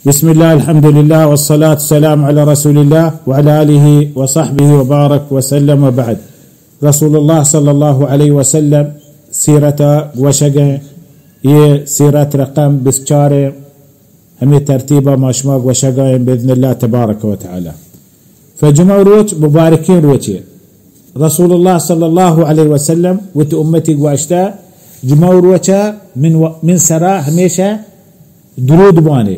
بسم الله، الحمد لله، والصلاة والسلام على رسول الله وعلى آله وصحبه وبارك وسلم، وبعد. رسول الله صلى الله عليه وسلم سیرت گوشگیں، یہ سیرت رقم بیست چار، ہمیں ترتیبا ما شما گوشگائیں بإذن الله تبارك وتعالى. فجمعہ روچ مبارکیں روچے. رسول الله صلى الله عليه وسلم وتی امتی گوشتہ، جمعہ روچا من و-، من سرا ہمیشہ درود بوانے.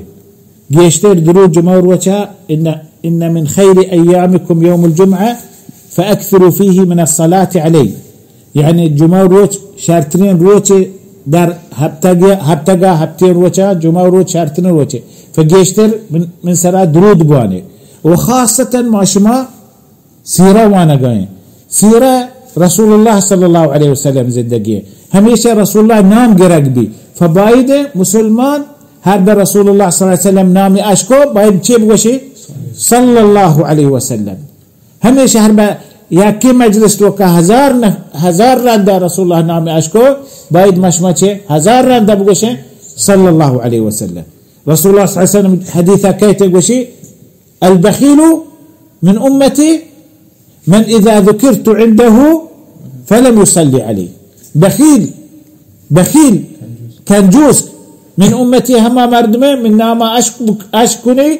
گیشتر درود جمعہ روچا، ان، ان من خیر ایامکم یوم الجمعة فاکثروا فیه من الصلاة علی. یعنی جمعہ روچ شرترین روچے در ہفتگا، ہفتگا ہفتین روچا، جمعہ روچ شرترین روچے. فگیشتر من، من سرا درود بوانے. و خاصتاً ما شما سیرہ وانگائیں. سیرہ رسول الله صلى الله عليه وسلم زندگی. ہمیشہ رسول الله نام گرگ بی. فباید مسلمان ہر بہ رسول الله صلى الله عليه وسلم نام اشکو، باید چی بگوشی؟ صلى الله عليه وسلم. ہمیشہ ہر بہ یکی مجلس توکا ہزار نہ، ہزار رندا رسول الله نام اشکو، باید ما شما چی ہزار رندا بگوشیں صلى الله عليه وسلم. رسول الله صلى الله عليه وسلم حدیثا کہتے گوشی، البخيل من أمتي من إذا ذكرت عنده فلم يصل علي. بخیل، بخیل، کنجوس، من أمتي، ہما مردمے من ناما اشک، اشک کنی،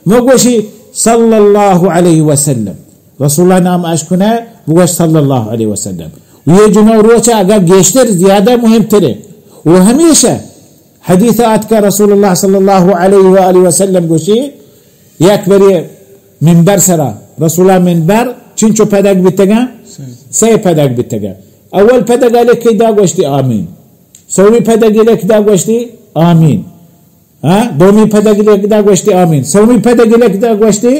مگوشی صلى الله عليه وسلم. رسول الله نام اشک کنی، بگوش صلى الله عليه وسلم. و یہ جمعہ روچا اگر گیشتر زیادہ مہمترے. و ہمیشہ حدیث آتکا رسول الله صلى الله عليه وآله وسلم گوشی، یک بری منبر سرا، رسول الله منبر چنچو پدگ بیتگا؟ سئے پدگ بیتگا. اول پدگا لکھی دا گوشتی آمین. سومی پدگی لکھی دا گوشتی آمین. ہاں؟ دومی پدگی لکھی دا گوشتی آمین. سومی پدگی لکھی دا گوشتی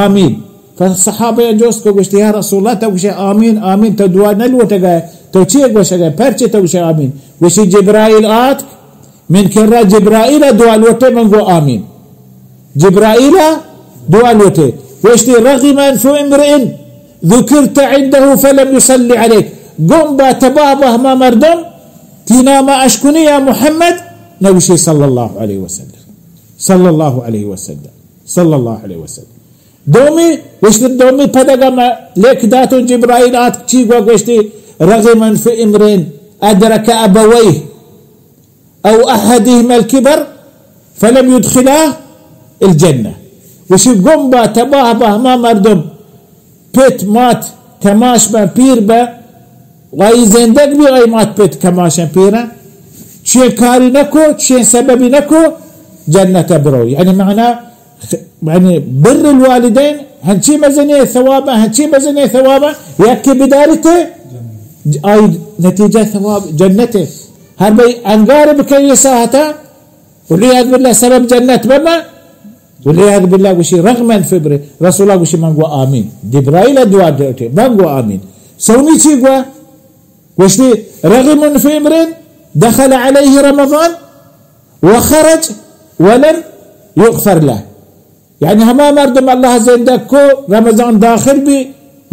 آمین. فصحابہ جست کو گوشتی، یا رسول الله، تو گوشے آمین، آمین، تو دعا نہ لوٹگا، تو چی گوشگا، پرچے تو گوشے آمین؟ گوشتی جبرائیل آتک، من کرا جبرائیل دعا لوٹے، من گو آمین. جبرائیل دعا لوٹے. گوشتی، رغم أنف امرئ ذكرت عنده فلم يصل عليك. گم با، تباہ با ہما مردم، تی ناما اشکنی یا محمد، نگوشی صلى الله عليه وسلم. صلى الله عليه وسلم. صلى الله عليه وسلم. دومی، گوشتی، دومی پدگا ما لکھ داتوں، جبرائیل آتک، چی گو؟ گوشتی، رغم أنف امرئ أدرك أبويه أو أحدهما الكبر فلم يدخلاه الجنة. گوشی، گم با، تباہ با ہما مردم، پت مات کماش با، پیر با، و آئی زندگ بی، آئی مات پت کماشن پیرن، چین کاری نکو، چین سببی نکو، جنت برو. یعنی معنی، یعنی بر الوالدین ہنچی مزنی ثواب، ہنچی مزنی ثواب، یکی بداریت، آئی نتیجہ ثواب جنت. ہر بھئی انگار بکن یہ ساعتا، والعیاذ باللہ سبب جنت بما، والعیاذ باللہ گوشی رغم أنف امرئ، رسول الله گوشی من گو آمین. جبرائیل دعا دیتے، من گو آمین. سومی چی گو؟ گوشتی، رغم أنف امرئ دخل عليه رمضان وخرج ولم يغفر له. یعنی ہما مردم الله زندگ کو، رمضان داخل بی،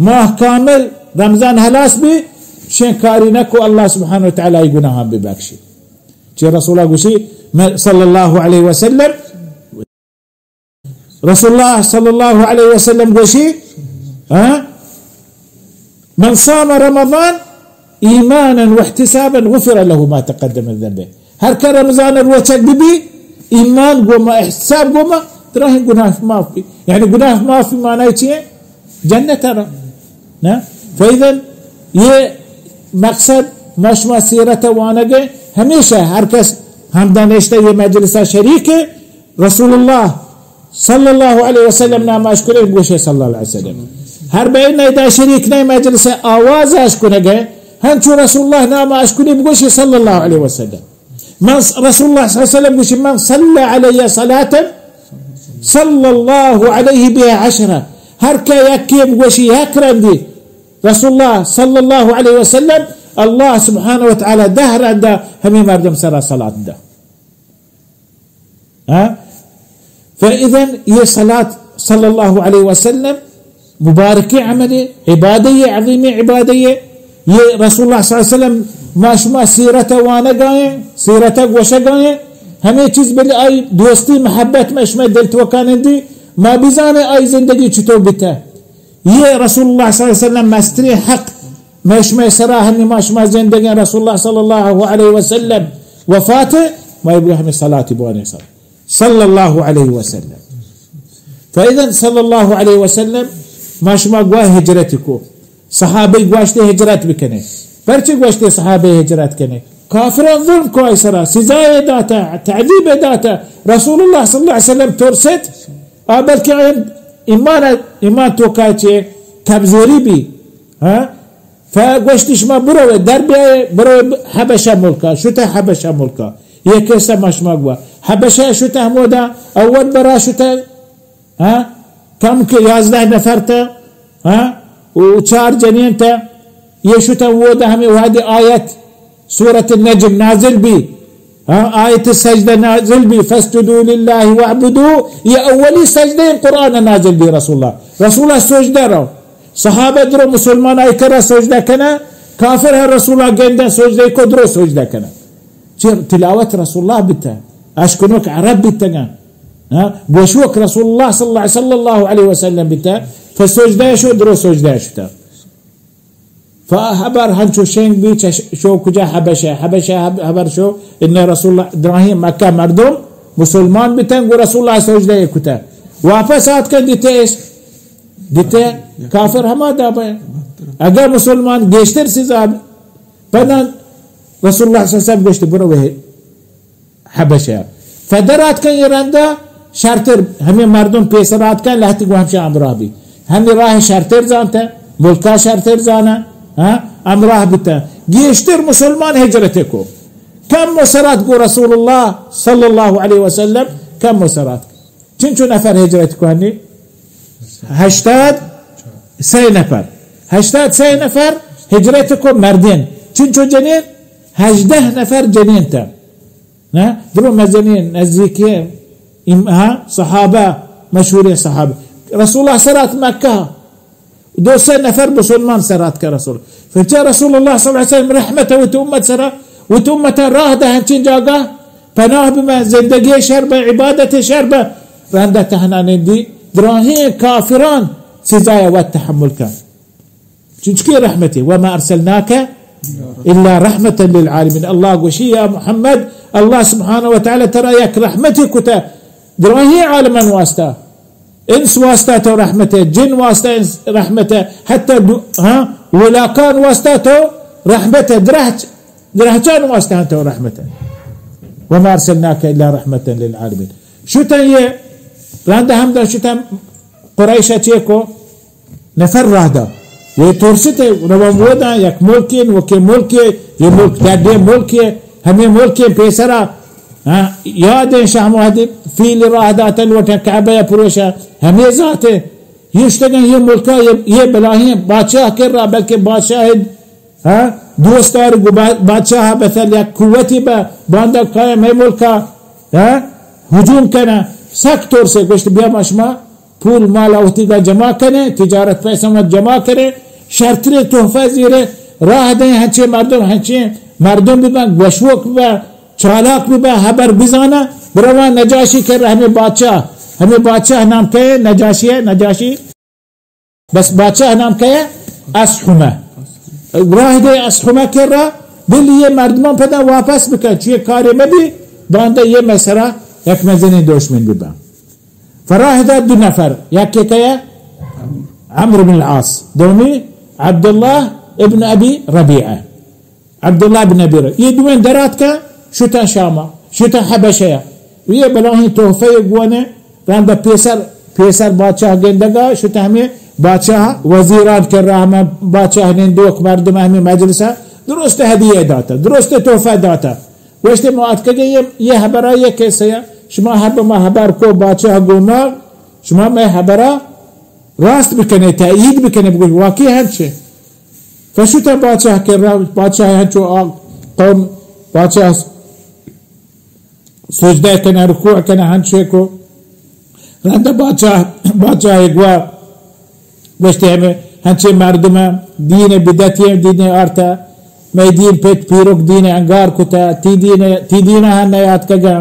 ماہ کامل رمضان ہلاس بی، چین کاری نکو، الله سبحانه وتعالى ای گناہان ببخشی. چی رسول الله گوشی، من، صلى الله عليه وسلم، رسول الله صلى الله عليه وسلم گوشی، ہاں؟ من صام رمضان إيمانا واحتسابا غفر له ما تقدم من ذنبه. ہر کہ رمضان روچگ ببی، ایمان گوما، احتساب گوما، دراہیں گناہ معاف بی. یعنی گناہ معاف بی معنی چی ہے؟ جنت را. نا؟ فإذا یہ مقصد ما شما سیرت وانگے، ہمیشہ ہر کس ہمدا نشتہ یہ مجلسا شریک ہے، رسول الله صلى الله عليه وسلم نام اشکنے بگوشے صلى الله عليه وسلم. ہر بین نہ ادا شریک نہ مجلس آواز اشکنگے، ہنچو رسول الله نام اشکنے بگوشے صلى الله عليه وسلم. من ص-، رسول الله صلى الله عليه وسلم گوشی، من صلى علي صلاة صلى الله عليه بها عشرا. ہر کہ یکی بگوشی یک رندی رسول الله صلى الله عليه وسلم، الله سبحانه وتعالى دہ رندا ہمیں مردم سرا صلاة دا. ہاں؟ فإذا یہ صلاة صلى الله عليه وسلم مبارکیں عملے، عبادے، عظیمیں عبادے. یہ رسول الله صلى الله عليه وسلم ما شما سیرت وانگائیں، سیرت گوشگائیں، ہمے چیز، بلے آئی دوستی محبت مئے شمئے دل توکا نندی، ما بزانیں آئی زندگی چطور بیتہ۔ یہ رسول اللہ صلی اللہ علیہ وسلم مستریں حق مئے شمئے سرا، ہنی ما شما زندگیں رسول اللہ صلی اللہ علیہ وسلم وفات، ما بگو ہمیں صلاتی بوانیں سر۔ صلی اللہ علیہ وسلم۔ فإذا صلی اللہ علیہ وسلم ما شما گوا ہجرت کو۔ صحابہ گوشتے ہجرت بکنے۔ پرچے گوشتے صحابہ ہجرت کنے؟ کافران ظلم کو آئی سرا، سزائے داتا، تعذیب داتا۔ رسول اللہ صلی اللہ علیہ وسلم ترست، آ بلکہ آیان ایمان، ایمان توکا چے کمزوری بی۔ ہاں؟ فگوشتی شما بروے، در بیائے، بروے حبشہ ملکا، شتہ حبشہ ملکا۔ یہ قصہ ما شما گوا۔ حبشہ شتہ ہمودا، اول برا شتہ، ہاں؟ کم کہ یازدہ نفر تا، ہاں؟ و چار جنین تا، یہ شتہ ودا ہمیں وہد آیت سورت النجم نازل بی، ہاں؟ آیت سجدہ نازل بی، فاسجدوا للہ واعبدوا، یہ اولی سجدہ قرآن نازل بی رسول اللہ۔ رسول اللہ سجدہ رو، صحابہ درو مسلمان آئی کرا سجدہ کنا، کافر ہر رسول اللہ گندہ سجدہ کو درو سجدہ کنا۔ چر تلاوت رسول اللہ بیتا، اشکنوک عرب بیتگا، ہاں؟ گوشوک رسول اللہ صلی اللہ، صلی اللہ علیہ وسلم بیتا، فسجدہ شو، درو سجدہ شتا۔ فہبر ہنچو شنگ بی چہ ش-، شو کجا؟ حبشہ۔ حبشہ ہب-، ہبر شو، ان رسول اللہ، دراہیں مکہ مردم مسلمان بیتن، گو رسول اللہ سجدہ کتا۔ واپس آتکن دیتے اش، دیتے کافر ہما دابا۔ اگر مسلمان گیشتر سزا بی۔ پدا رسول اللہ صلی اللہ علیہ وسلم گوشت، برو وے حبشہ۔ فدر آتکن یہ رندا شرتر ہمیں مردم پیسر آتکن، لہتی گو ہمشہ ہمراہ بی۔ ہمیں راہ شرتر زانتا، ملکا شرتر زانا، ہاں، ہمراہ بیتا۔ گیشتر مسلمان ہجرت کو۔ کم و سرات گو رسول اللہ صلی اللہ علیہ وسلم، کم و سرات۔ چنچو نفر ہجرت کو ہنی؟ ہشتاد سئے نفر۔ ہشتاد سئے نفر ہجرت کو مردین۔ چنچو جنین؟ ہژدہ نفر جنین تا۔ نا؟ درو مزنین، نزدیکین، ام-، ہاں، صحابہ، مشہور صحابہ۔ رسول اللہ سرات مکہ، دو سئے نفر مسلمان سرات کا رسول۔ پرچا رسول اللہ صلی اللہ علیہ وسلم رحمت وت امت سرا، وت امت راہ دا ہنچین جاگہ پناہ بہ، زندگی شر بہ، عبادت شر بہ، رندا تہنا نندی، دراہیں کافران سزای وت تحمل کن۔ چونچکے رحمتے، وما ارسلناک الا رحمة للعالمین۔ اللہ گوشی، یا محمد، اللہ سبحانہ و تعالی ترا یک رحمتے کتا دراہیں عالمان واسطہ۔ انس واسطہ تو رحمت ہے، جن واسطہ انس رحمت ہے، حتی دو-، ہاں، ولاکان واسطہ تو رحمت ہے، درہچ-، درہچان واسطہ تو رحمت ہے۔ وما ارسلناک الا رحمة للعالمین۔ شتن یہ رندا ہمدا شتن قریش چے کو نفر راہ دا۔ یہ ترستے روان ودا یک ملکین، وکے ملکے، یہ ملک دردے ملکے، ہمیں ملکے پیسرا ہاں، یاد ہیں شاہ محمد فیل راہ داتا لوٹا کعبہ یا پروشا، ہمیں ذات ہے۔ یہ اشتگاں یہ ملکا، یہ، یہ بلاہیں بادشاہ کر رہا، بلکہ بادشاہ، ہاں، دوستار گو با-، بادشاہ بثل یک قوتی با باندا کایا میں ملکا، ہاں، ہجوم کنا۔ سک طور سے گوشت، بیا ما شما پول مال وتیگا جمع کنے، تجارت پیسہ وت جمع کنے، شرترے تحفہ زیرے، راہ دیں ہنچے مردم، ہنچے مردم ببن، گوشوک ببن، چالاک ببن، ہبر بزانن، برواں نجاشی کر ہمیں بادشاہ، ہمیں بادشاہ نام کئے؟ نجاشی ہے، نجاشی۔ بس بادشاہ نام کئے؟ اصحمہ۔ راہ دے اصحمہ کر را، بل یہ مردمان پدا واپس بکن، چیئے کارے مبی، باندا یہ مئے سرا یک مزنیں دشمن ببن۔ فراہ دات دو نفر، یکے کئے؟ عمرو بن العاص، دومی عبداللہ ابن ابی ربیعہ۔ عبداللہ بن ابی ربیعہ۔ یہ دوئیں دراتکا، شتا شاما، شتا حبشہ۔ یہ بلاہیں تحفہ گوانے، رندا پیسر، پیسر بادشاہ گندگا، شتا ہمیں بادشاہ وزیران کر رہا، ہمیں بادشاہ نندوک مردم ہمیں مجلسا، درست ہدیہ داتا، درست تحفہ داتا۔ گوشتے، ما آتکگیں یہ، یہ ہبرا، یہ قصہ یا، شما ہر بما ہبر کو بادشاہ گونا، شما میں ہبرا راست بکنے، تائید بکنے، بگوش واقعی ہنچے۔ فشتا بادشاہ کر رہا، بادشاہ ہنچو آ قوم، بادشاہ سجدہ کنا، رکوع کنا، ہنچے کو۔ رندا بادشاہ، بادشاہ گوا گوشتے، ہمیں ہنچے مردم دین بدعتی، دین آرتا، میں دین پت پیرک دین انگار کتا، تی دین، تی دین ہن نیاتکگا۔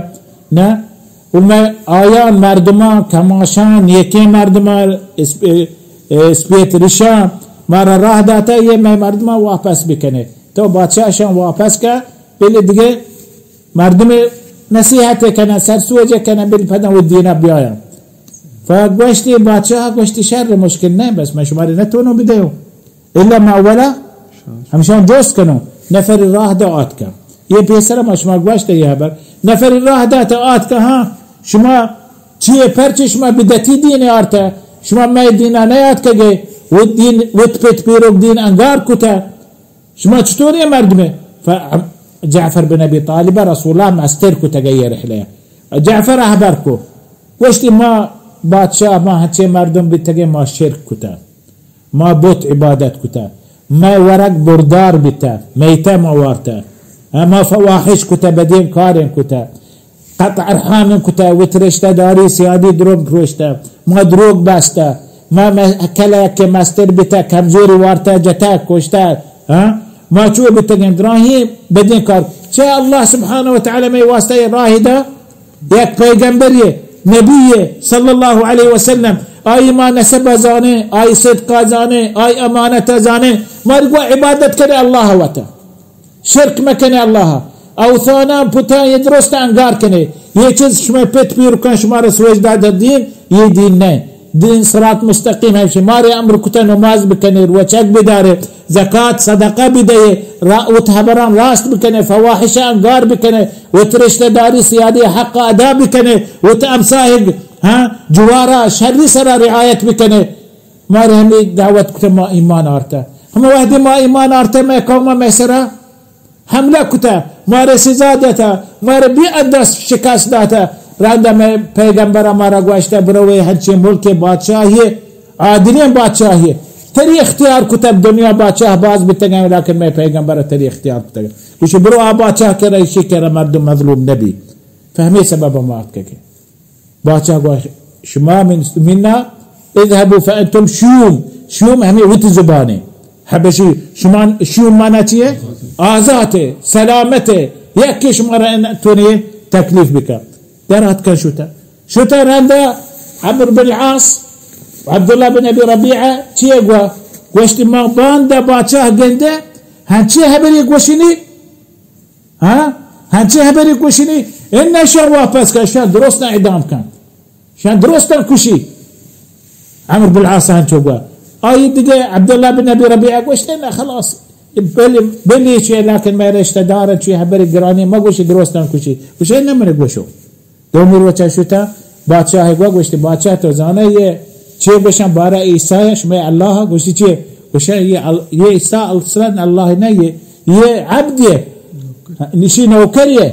نہ، و مئے آیان مردمان، کماشان، نیکیں مردمان، اسپ-، اسپیت رشان، مارا راہ داتا، یہ مئے مردمان واپس بکنے۔ تو بادشاہ شان واپس کا، بلے دگہ مردم نصیحت کنن، سرسوج کنن، بل پدا و دینا بیایاں۔ فگوشتی، بادشاہ گوشتی، شر، مشکل نہ، بس من شمارے نتونو بدیو۔ الا ما اولا ہمشان جست کنو، نفر راہ دا آتکا۔ یہ پیسر ما شما گوشت یہ حبر۔ نفر راہ دا تا آتکا، ہاں، شما چیئے پرچے شما بدتی دین آرتا؟ شما مئے دینا نیاتکگے، و دین، وت پت پیروک دین انگار کتا۔ شما چطوری مردمے؟ ف-، جعفر بن ابی طالب رسول اللہ مستر کتگے یہ رحلہ۔ جعفر احبر کو، گوشتی، ما بادشاہ، ما ہنچے مردم بیتگے، ما شرک کتا، ما بت عبادت کتا، مئے ورگ بردار بیتا، میتہ ما وارتا، ما فواحش کتا، بدین کاریں کتا، قطع ارحام کتا، وت رشتہ داری سیادی دروگ پروشتا، ما دروگ بستا، ما م-، کلہ کہ مستر بیتا، کمزوری وارتا، جتا، کشتا، ہاں؟ ما چو بیتگیں دراہیں بدیں کار۔ چہ اللہ سبحانہ و تعالی مئے واسطہ یہ راہ دا، یک پیغمبر یہ، نبی یہ، صلی اللہ علیہ وسلم، آئی ما نسب زانے، آئی صدق زانے، آئی امانت زانے، مارگو عبادت کرے اللہ وتا۔ شرک مکنے اللہ۔ اوثاناں پتاں یہ درست انگار کنے۔ یہ چیز شما پت پیرکاں شمارا سوج داد دین، یہ دین نہ۔ دین صراط مستقیم ہے۔ شمارے امر کتا نماز بکنے، روچک بدارے، زکات صدقہ بدے، را-، وت حبران راست بکنے، فواحش انگار بکنے، وت رشتہ داری سیادی حق ادا بکنے، وت امساہگ، ہاں، جوارا شری سرا رعایت بکنے۔ مارے ہمیں دعوت کتا ما ایمان آرتا۔ ہم وحدی ما ایمان آرتا، میں قوم میں سرا حملہ کتا، مارے سزا داتا، مارے بے انداز شکست داتا۔ رندا میں پیغمبر مارا گوشتا، بروے ہنچے ملک بادشاہی، عادلیں بادشاہی، تری اختیار کتا دنیا بادشاہ باز بتگن، لیکن میں پیغمبر تری اختیار کتا۔ کچھ برو آ بادشاہ کرا، اشی کرا مردم مظلوم نبی۔ فہمی سبب مارت کے۔ بادشاہ گوشت، شما من، منا اذهبوا فانتم شيوم۔ شيوم ہمیں وت زبانے۔ حبشی، شما شيوم مانا چیئے؟ آزاتے، سلامتے۔ یکی شما را ان-، تونے تکلیف بکا۔ در آتکا شتا۔ شتا رندا عمرو بن العاص، عبداللہ بن ابی ربیعہ، چیئے گوا؟ گوشت، ما باندا بادشاہ گندے، ہنچی حبری گوشنی، ہاں؟ ہنچیں حبری گوشنی، انہ شان واپس کن، شان درستاں اعدام کن، شان درستاں کشی۔ عمرو بن العاص ہنچو گوا۔ آئی دگہ عبداللہ بن ابی ربیعہ گوشتے، نہ خلاص، بلی، بلی چی، لیکن میں رشتہ دار چی حبری گرانی مگوشی، درستاں کشی۔ گوشے، نہ من گوشو۔ دومی روچا شتا، بادشاہ گوا گوشتی، بادشاہ تو زانا یہ چی گوشن بارہ عیسی، شمئے اللہ؟ گوشتی چی؟ گوشن یہ ال-، یہ عیسی اصلاً اللہ نہ، یہ، یہ عبد یہ، نشی نوکر یہ،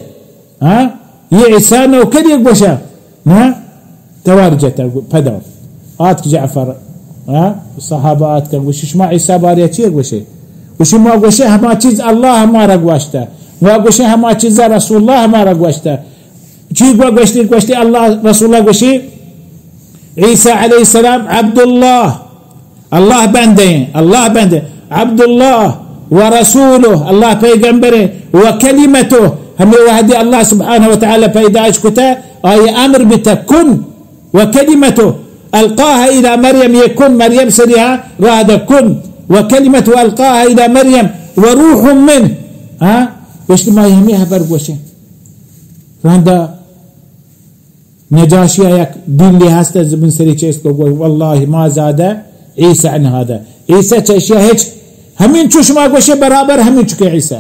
ہاں؟ یہ عیسی نوکر یہ گوشن، ہاں؟ توار جتا پدا۔ آتک جعفر، ہاں؟ صحابہ آتکن، گوشی، شما عیسی بارے چی گوشے؟ گوشی، ما گوشے ہما چیز اللہ ہمارا گوشتا، ما گوشے ہما چیز رسول اللہ ہمارا گوشتا۔ چی گو گوشتی؟ گوشتی اللہ، رسول اللہ گوشی، عیسی علیہ السلام عبداللہ، اللہ بندے، اللہ بندے، عبداللہ و رسولہ، اللہ پیغمبرے، و کلمتہ، ہمیں وحدی اللہ سبحانہ و تعالی پیدائش کتا، آئی امر بتا کن، و کلمتہ القاها الی مریم، یہ کن مریم سریہا راہ دا کن، و کلمتہ القاها الی مریم و روح منہ، ہاں؟ گوشتی ما ہمیں حبر گوشیں۔ رندا نجاشی ء یک دلی ہست، زمین سری چست کو گوشت، واللہ ما زاد عیسی عن هذا۔ عیسی چہ اشیا ہچ، ہمینچو شما گوشے برابر ہمینچو کہ عیسی۔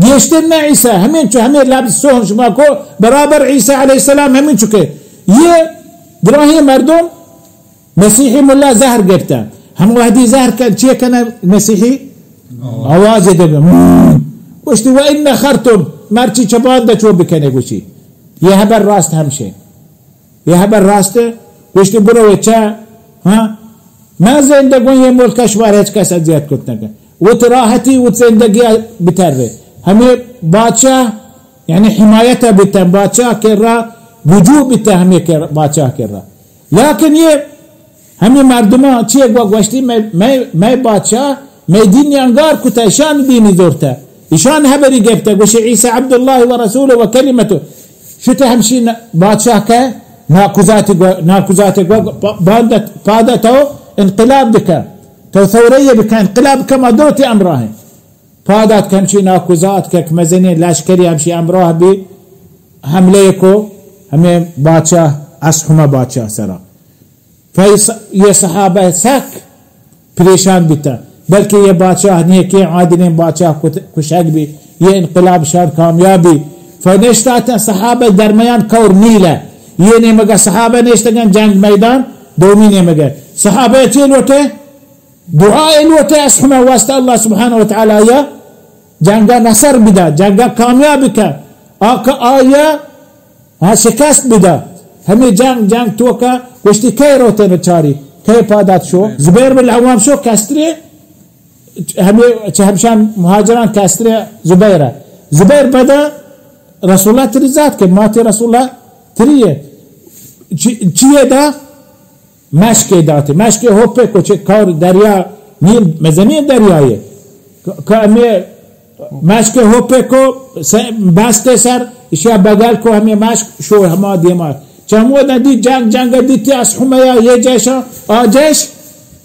گیشتر نہ عیسی، ہمینچو، ہمیں لفظ سہم شما کو برابر عیسی علیہ السلام ہمینچو کہ۔ یہ دراہیں مردم مسیحی ملا زہر گپتہ۔ ہم وحدی زہر کن، چی کنہ مسیحی؟ آواز دے۔ گوشتی، و ان نخرتم، مرچی چبان دا چو بکنے گوشی۔ یہ حبر راست ہمشے۔ یہ حبر راست۔ گوشتی، برو چہ، ہاں؟ من زندگوں یہ ملک شمار ہچ کس اذیت کت نکن۔ وت راحتی، وت زندگی بتر رہے۔ ہمیں بادشاہ یعنی حمایت بیتن، بادشاہ کرا رجوع بیتن، ہمیں کر، بادشاہ کرا۔ لیکن یہ ہمیں مردمان چیئے گوا گوشتی، میں، میں، میں بادشاہ، میں دینی انگار کتا، اشان دینی زورتا، اشان حبری گپتا، گوشی عیسی عبد اللہ و رسول و کلمتہ۔ شتہ ہمشی ن-، بادشاہ کہ ناکوزاتی گو-، ناکوزاتی گو-، پ-، باندت، پادا تو انقلاب بکہ، تو ثورہ بکہ، انقلاب کما دو تی امراہ ہیں۔ پادات کہ ہمشی ناکوزات کہ یک مزنیں لشکری ہمشی امراہ بی، حملہ کو ہمیں بادشاہ اصحمہ بادشاہ سرا۔ فیص-، یہ صحابہ سک پریشان بیتن، بلکہ یہ بادشاہ نیکیں عادلیں بادشاہ کت-، کشگ بی، یہ انقلاب شان کامیابی۔ فنشتاتن صحابہ درمیان کور نیلہ، یہ نیمگا صحابہ نشتگن جنگ میدان دومی نیمگا۔ صحابہ چی لوٹے؟ دعا لوٹے اصحمہ واسطہ اللہ سبحانہ و تعالی یا جنگا نصر بدا، جنگا کامیاب کا، آ کہ آیا ہاں، شکست بدات۔ ہمے جنگ، جنگ توکا گوشتی، کئے روتیں چاری؟ کئے پادات شو؟ زبیر بن العوام شو، کسترے، ہمے چہ ہمشان مہاجران کسترے زبیر۔ زبیر پدا رسول اللہ تری ذات کہ ماتی رسول اللہ تری ہے۔ چی، چیے دا؟ مشکے داتے، مشکے ہوپے کو چہ کور دریا، نیل مزنیں دریائے۔ ک-، کہ ہمے مشکے ہوپے کو سے-، بستے سر، اشیا بغل کو ہمے مشک شو ہما دیما۔ چمودا دی جنگ، جنگ دیتی اصحمہ یا یہ جیشا، آ جیش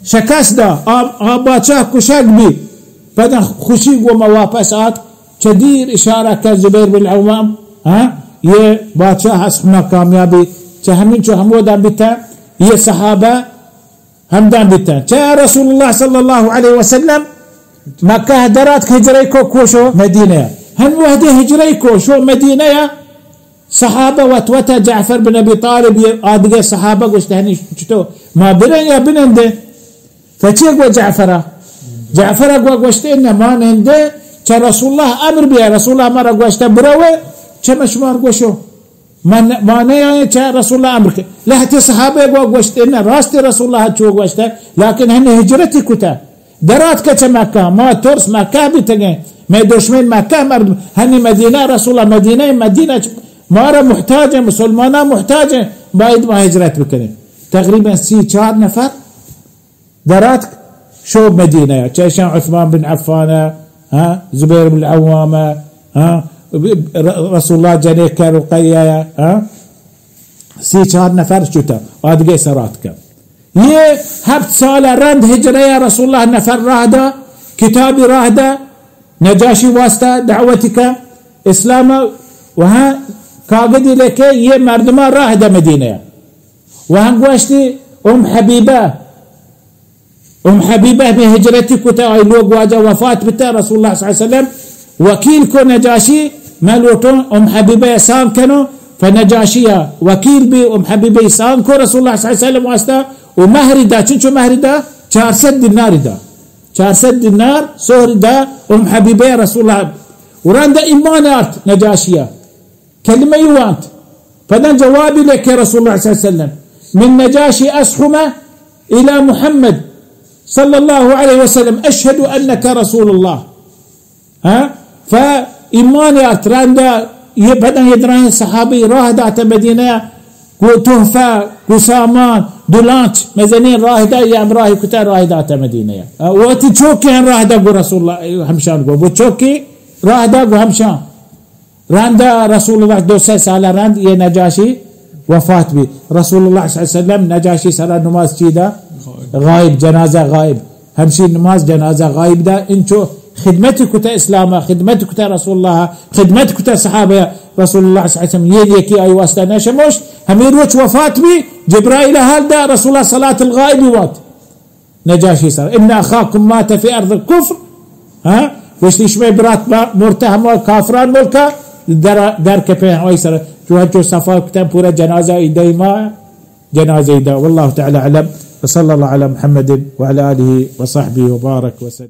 شکست دا، آ، آ بادشاہ کشگ بی۔ پدا خوشی گو ما واپس آت، چہ دیر اشارہ کر زبیر بن العوام، ہاں، یہ بادشاہ اصحمہ کامیابی، چہ ہمینچو ہمودا بیتا، یہ صحابہ ہمدا بیتن۔ چہ رسول اللہ صلی اللہ علیہ وسلم مکہ درات کہ ہجرہ کو، کو شو مدینہ۔ ہم وحدی ہجرہ کو شو مدینہ، صحابہ وت وت جعفر بن ابی طالب یہ آدگہ صحابہ گوشت، ہنی چطور ما برن یا بنندے؟ فچے گو جعفرہ؟ جعفرہ گو گوشت، ان ما نندے، چہ رسول اللہ امر بیا، رسول اللہ مرا گوشت، بروے، چہ مشمار گوشو۔ من، ما نیائیں چہ رسول اللہ امر کے۔ لہتے صحابہ گو گوشت، انہ راست رسول اللہ چو گوشت، لیکن ہمیں ہجرتی کتا۔ درات کہ چہ مکہ، ما ترس مکہ بیتگیں۔ میں دشمن مکہ مردم، ہنی مدینہ رسول اللہ، مدینہ، مدینہ چ-، مارا محتاج ہیں، مسلمانہ محتاج ہیں، باید ما ہجرت بکنیں۔ تقریباً سی چار نفر دراتک شو مدینہ، چہ ایشاں عثمان بن عفان، ہاں، زبیر بن العوام، ہاں، ر-، رسول اللہ جنیک رقیہ، ہاں، سی چار نفر چوتا، آدگہ سرات کن۔ یہ ہفت سال رند ہجرہ رسول اللہ نفر راہ دا، کتابی راہ دا، نجاشی واسطہ دعوتی کا، اسلام وہاں کاغذی لے کے یہ مردمہ راہ دا مدینہ۔ وہاں گوشتی ام حبیبہ، ام حبیبہ میں ہجرتی کتا، آئی لوگ واجہ وفات بتا، رسول اللہ صلی اللہ علیہ وسلم وکیل کو نجاشی، میں لوٹوں ام حبیبہ احسان کنو، فنجاشی وکیل بی ام حبیبہ احسان کو رسول اللہ صلی اللہ علیہ وسلم واسطہ، و مہری دا، چنچو مہری دا؟ چار سد دیناری دا، چار سد دینار سہر دا ام حبیبہ رسول اللہ، و رند ایمان آرت نجاشیہ۔ کلمہ ای وانت۔ پدا جوابی لکہ رسول اللہ صلی اللہ علیہ وسلم، من نجاشی اصحمہ الی محمد صلی اللہ علیہ وسلم، اشہد انک رسول اللہ۔ ہاں؟ فا ایمان یارت رندا، یہ پدا یہ درائیں صحابی راہ دات مدینہ، کو تحفہ، کو سامان، دو لانچ مزنین راہ دا، یہ ہمراہ کتا راہ دات مدینہ۔ وتی چوکے ہم راہ دا گو رسول اللہ، ہمشان گو، گو چوکے راہ دا گو ہمشان۔ رند رسول اللہ دو سه سال رند یہ نجاشی وفات بی۔ رسول اللہ صلی اللہ علیہ وسلم نجاشی سرا نماز چی دا؟ غائب، جنازہ غائب۔ ہمشی نماز جنازہ غائب دا۔ انچو خدمت کتا اسلام، خدمت کتا رسول اللہ، خدمت کتا صحابہ رسول اللہ صلی اللہ علیہ وسلم۔ یہ نیکی آئی واسطہ نشموشت۔ ہمیں روچ وفات بی، جبرائیل حال دا، رسول اللہ صلاة الغائب وات۔ نجاشی سر، ان اخاکم مات فی ارض الکفر، ہاں؟ گوشتی، شمئے برات ما-، مرتہ ہما کافران ملکا در، در کپے آئی سر، چو ہنچو صفا کتن پورا جنازہ ای دائما، جنازہ ای دا۔ واللہ تعالی اعلم، وصلی اللہ علی محمد وعلی آلہ وصحبہ وبارک وسلم۔